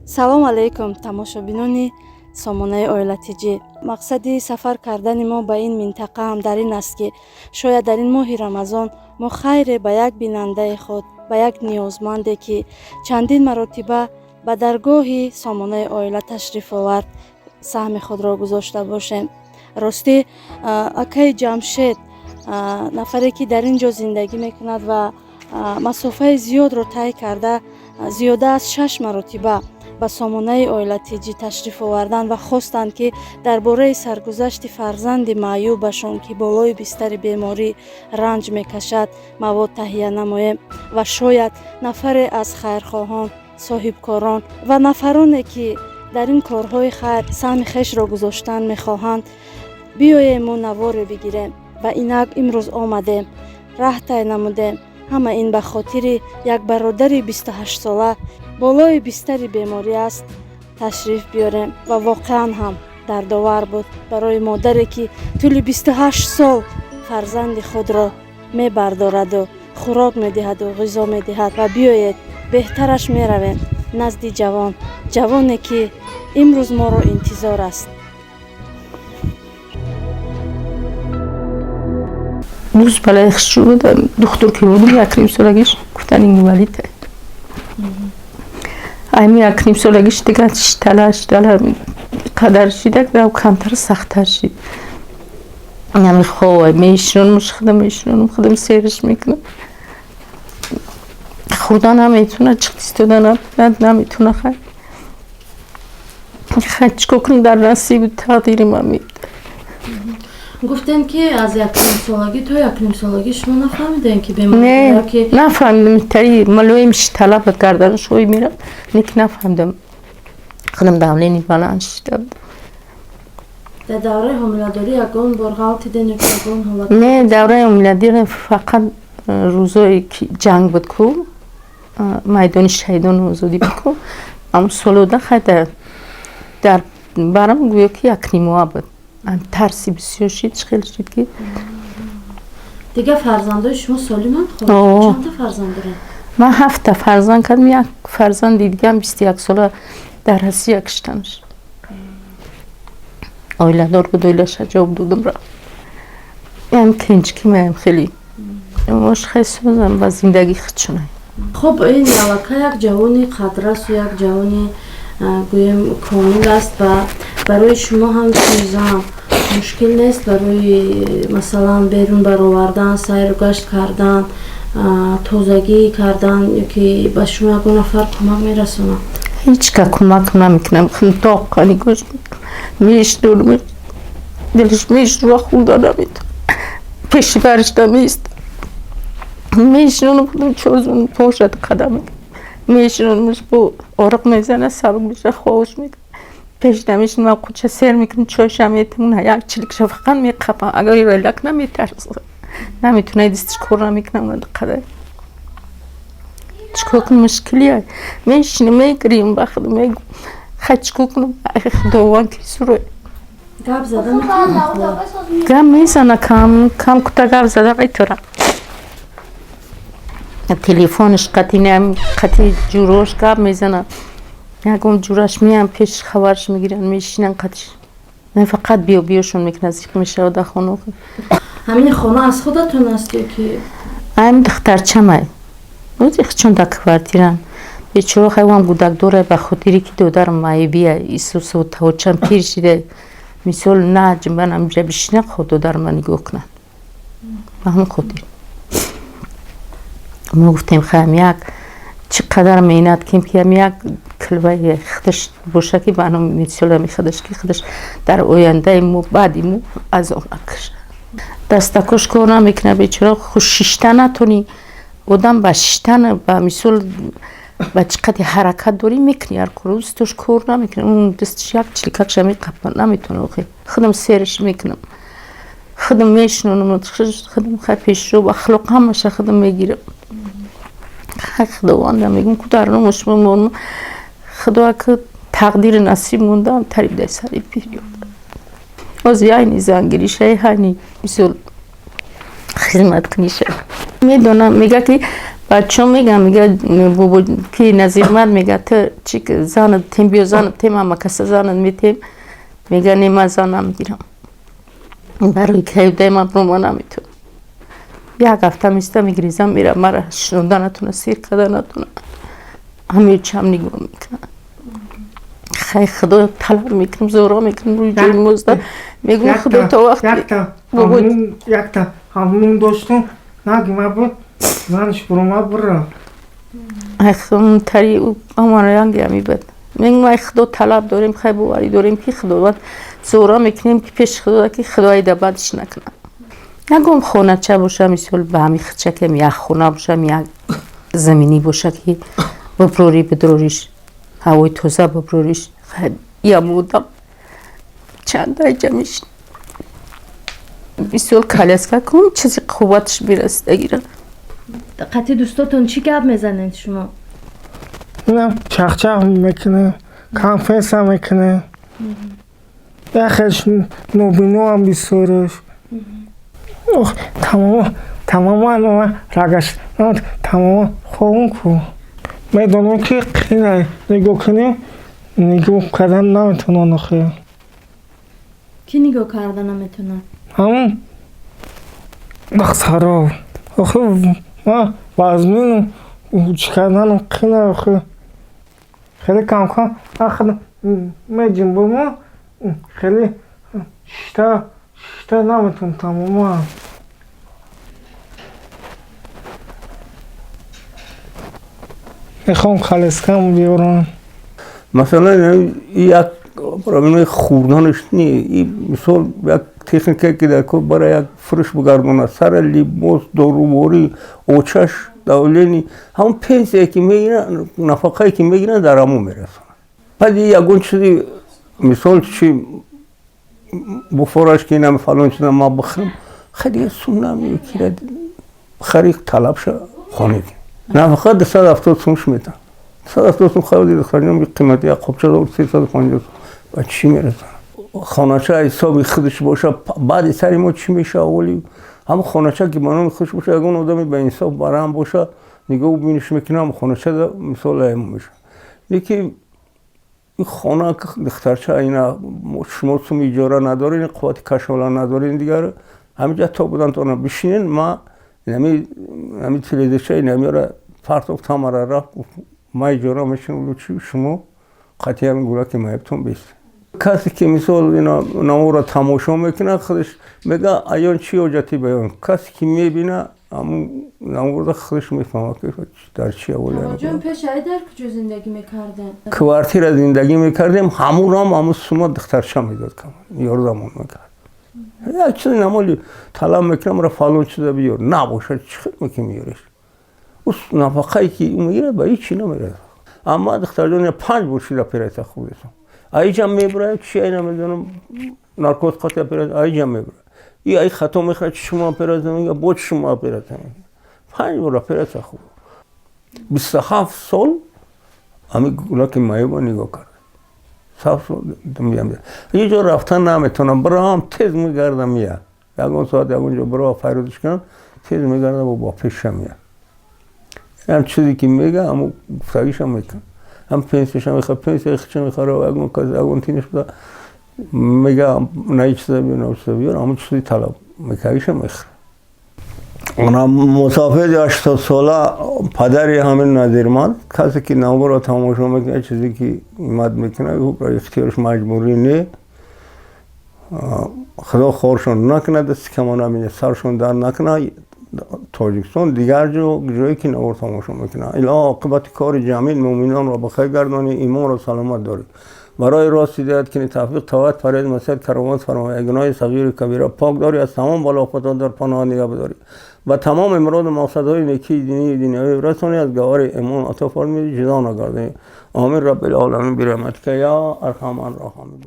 Салом алейкум, тамошобинони сомонаи Оила Тиҷӣ. Мақсади сафар кардани мо ба ин минтақа ҳам дар ин аст, ки шояд дар ин моҳи Рамазон мо хайре ба як бинандаи худ, ба як ниёзманде, ки чандин маротиба ба даргоҳи сомонаи Оила ташриф овард, саҳми худро гузошта бошем. Ростӣ, акаи Ҷамшед, нафаре ки дар ин ҷо зиндагӣ мекунад ва масофаи зиёдро тай карда, зиёда аз шаш маротиба ба сомонаи Оила Тиҷӣ ташриф оварданд ва хостанд, ки дар бораи саргузашти фарзанди маъюбашон, ки болои бистари беморӣ ранҷ мекашад, мавод таҳия намоем ва шояд нафаре аз хайрхоҳон, соҳибкорон ва нафароне, ки дар ин корҳои хайр саҳми хешро гузоштан мехоҳанд, биёему наворе бигирем. Ва инак имрӯз омадем, раҳ тай намудем. Ҳама ин ба хотири як бародари 28-сола болои бистари беморӣ аст, ташриф биёрем. Ва воқеан ҳам дардовар буд барои модаре, ки тӯли 28 сол фарзанди худро мебардораду хӯрок медиҳаду ғизо медиҳад. Ва биёед, беҳтараш меравем назди ҷавон, ҷавоне, ки имрӯз моро интизор аст. Рӯз балаи хушрӯ будам, духтур ки будам, якним солагиш гуфтан, инвалид. Ами якним солагиш дига штала штала қадар шида, камтар сахттар шид. Ами хова мешинонам, худам мешинонам, худам сериш мекунам. Хӯрда наметуна, чиқ истода наметуна. Хай, хай, чикор кунам, дар насибу тақдири ман мебуда. Гуфтем, ки аз якнимсолагӣ то якнимсолагӣ шумо нафаҳмидем, ки бемор? Не, нафаҳмидам. Тари малоим штала буд, гарданаш ой мерафт, лекин нафаҳмидам. Худам давление баланд шида буд. Дар давраи ҳомиладорӣ ягон бор ғалтиден ё ки ягон ҳолат? Не, давраи ҳомиладорӣ фақат рӯзое ки ҷанг буд ку, майдони шаҳидону озодӣ буд ку, ҳамун солода хай дар барам гӯё ки якнимоа буд. Тарси бисёр шид, хел шид ки. Дигар фарзандои шумо солиманд? Чанда фарзанд доред? Ман ҳафта фарзанд кардам. Як фарзанди дигаам 21 сола дар Россия киштанаш, оиладор буд, оилаша ҷавоб додам, рафт. Ям кенчки маям, хеле мош хай созам ба зиндагӣ худшунай. Хуб, ин аллакай як ҷавони қадрасу як ҷавони, гӯем, комил аст. Ва барои шумо ҳам чун зан мушкил нест барои, масалан, берун баровардан, сайру гашт кардан, тозагӣ кардан ё ки ба шумо ягон нафар кӯмак мерасонад? Ҳеҷ ка кӯмак намекунам. Тоқа нигоҳ мешдорам, дилаш мешура, хӯрда наметавонам, пеши баришта меистам, мешинонам худам, чорзон пошад қадам мешинонамш, бо ороқ мезана, сабук меша, ховш мекунам, пеш намешинам, қуча сер мекунам, чойша метам, як чиликша фақат меқапам. Агар релак наметарса, наметуна, дастиш кор намекунам. Қадар чикор кунам, мушкилия. Мешинам, мегирим, ба худам мегум, хай, чикор кунам, Худованд ки суро. Гап зада метавонад? Гап мезана, кам кам, кута гап зада метавонам. Телефонаш қати қати ҷурош гап мезана. Ягон ҷураш меям пеш, хабарш мегиранд, мешинан қатиш. Фақат биё биёшон мекунад, зиқ мешавад дар хона. Ҳамин хона аз худатон аст ё ки? Ами духтарчамай, чун дар квартирам, бечора, хайвам гудак дора. Ба хотире ки додарам маъюбия, исусу тавочам пир шида, мисол наҷ ман амҷа бишина, хо додарма нигоҳ кунад. Ба ҳамон хотир мо гуфтем, хаям як чӣ қадар меҳнат кем, ки ам як килваи худаш боша, ки ба номи мисолами худаш, ки худаш дар ояндаи мо, баъди мо азоб накашад. Дастакош кор намекунад, бечора. Хуш шишта натонӣ, одам ба шиштан, ба мисол, ба чӣ қадри ҳаракат дорӣ, мекунӣ ҳар кор. Дасташ кор намекунад, он дасташ як чиликакша меқапа, наметавона. Охи худам серш мекунам, худам мешинонам, худам хай пешроб, ахлоқ ҳамаша худам мегирам. Хай, Худованда мегум, ку дар номаш мемонам. Худо ки тақдири насиб мондаам, тариб дар сари пир ёфта. Ҳозир айни зангириша, ҳайни мисол хизмат куниша медонам. Мега, ки Бачаҳо мегӯям, мега бобо ки Назирмад мега ту чи занат тем, биё занат тем, ама каса занат метем. Мега не, ман зан намегирам. Барои каюдаи ман брома наметавонам. Як ҳафта места мегиризам, мера мара шинонда натона, сер карда натона. Ҳамин чам нигоҳ мекунам. Хай, худо талаб мекунам, зора мекунам рӯи ҷои мозда. Мегӯям худо то вақти бобо якта ҳамун доштум, нагима буд, занаш бурома бура. Ай худо тари амара янги ами бад. Мегӯям ай худо талаб дорем, хай боварӣ дорем ки худованд зора мекунем ки пеши худо ки худои да бадш накунад. Ягон хонача боша, мисол ба ҳами хичакем як хона бошам, як заминӣ боша ки биброрӣ, бидрориш, ҳавои тоза биброриш. Ям одам чанд айҷа мешин. Мисол коляска кун, чизи қувватш бирасидагира. Қатъи дӯстотон чӣ гап мезанед шумо? Инам чахчах мекунем, конференсия мекунем. Яхеш нобиноам бисёраш. Ох, тамома тамоман рагаш тамома ховун ку. Медонам ки қина нигоҳ кунем, нигоҳ кардан наметавонам охир. Кӣ нигоҳ карда наметавонад? Ҳамун духтаро. Охир ман вазминам чӣ карданам қина охир. Хеле камкам ахир меҷунбому хеле шишта шишта наметавонам тамоман. Мехоҳам коляскам биёрам. Масалан, як проблемаи хӯрданаш не, мисол як техникае ки дар кор барои як фурӯш бигардонад, сара либос, доруворӣ, очаш, давление, ҳамон пенсия ки мегиранд, нафақае ки мегиранд, дар ҳамон мерасонад. Баъд ягон чизи мисол чи буфораш ки инам фалон чиза ман бихӯрам, хай дига сум намекира хари талабша хонӣ. Нафақа 270 сумш метавон. 270 сум хари духтарҷон қимати як қопча 350 сум ба чӣ мерасонад? Хонача ҳисоби худаш боша, баъди сари мо чӣ меша аввали ҳамон хонача ки ба номи худаш боша, ягон одаме ба инсоф бараҳам боша, нигоҳу биниш мекунам, хонача мисол мо меша. Лекин ин хона духтарча ина шумо сум иҷора надоред, қуввати кашола надоред, дигар ҳаминҷа то будан тона бишинен, ма ҳамин телевизорча инамиёра партофт, ҳамара рафт, ма иҷора мешинам, лучи шумо қатъи ҳамин гулаки маябтон бест. Касе ки мисол ина наворо тамошо мекунад, худаш мега аён чӣ ҳоҷати баён. Касе ки мебина ҳамун наворда худаш мефаҳмад ки дар чӣ аввале. Бобоҷон, пеш ай дар куҷо зиндагӣ мекардем? Квартира зиндагӣ мекардем, ҳамунам ҳамун сума духтарча медод, кам ёрдамон мекард. Як чизи намоли талаб мекунам, ра фалон чиза биёр. Набошад, чӣ хел мекунӣ меёриш? Ӯ нафақае ки ӯ мегирад ба ҳеҷ чӣ намерасад. Амма духтарҷон 5 бор шид оператсия хӯрдесам. Аиҷам мебурад, чи ай намедонам, наркоз қати оператсия, аиҷам мебурад. И ай хато мехӯрад, чи шумо оператсия мегӯяд, бо чи шумо оператсия мегӯяд. 5 бор оператсия хӯрд. 27 сол ҳамин гулаки маёба нигоҳ кард. 7 сол меям. Ҳеҷ ҷо рафтан наметавонам, бираам тез мегардам меяд. Ягон соат ягон ҷо бирава файрӯзиш кунам, тез мегардам бо пешам меяд. Ҳам чизе ки мега, ҳамон гуфтагишам мекунам. Ҳам пенсияшам мехоҳад, пенсияи худшам мехоҳад, ягон кас ягон тиниш буда мега на ин чиза биёр, на чиза биёр, ҳамон чизи талаб мекардишам мехӯрад. Она мусофири 80 сола, падари ҳамин Назирманд, касе ки наворо тамошо мекунад, чизе ки имад мекунад, ӯ ихтиёрш маҷбурӣ не. Худо хоршон накунад, дасти камон набинад, саршон дард накунад. Тоҷикистон дигар ҷо ҷое ки навор тамошо мекунад. Илоҳо оқибати кори ҷамъи муъминонро ба хайр гардонӣ, имонро саломат дорӣ. Барои рост ҳидоят кунӣ, тавфиқ, тават, парҳез, масиҳат, каромат фармоӣ. Гуноҳи сағиру кабира пок дорӣ, аз тамом балофатҳо дар паноҳ нигаҳ бидорӣ. Ба тамоми муроду мақсадҳои некии динию дунявӣ расонӣ, аз гавҳари имон ато фармоӣ, ҷудо нагардонӣ. Омин раббил оламин бирahматика я арҳамар роҳимин.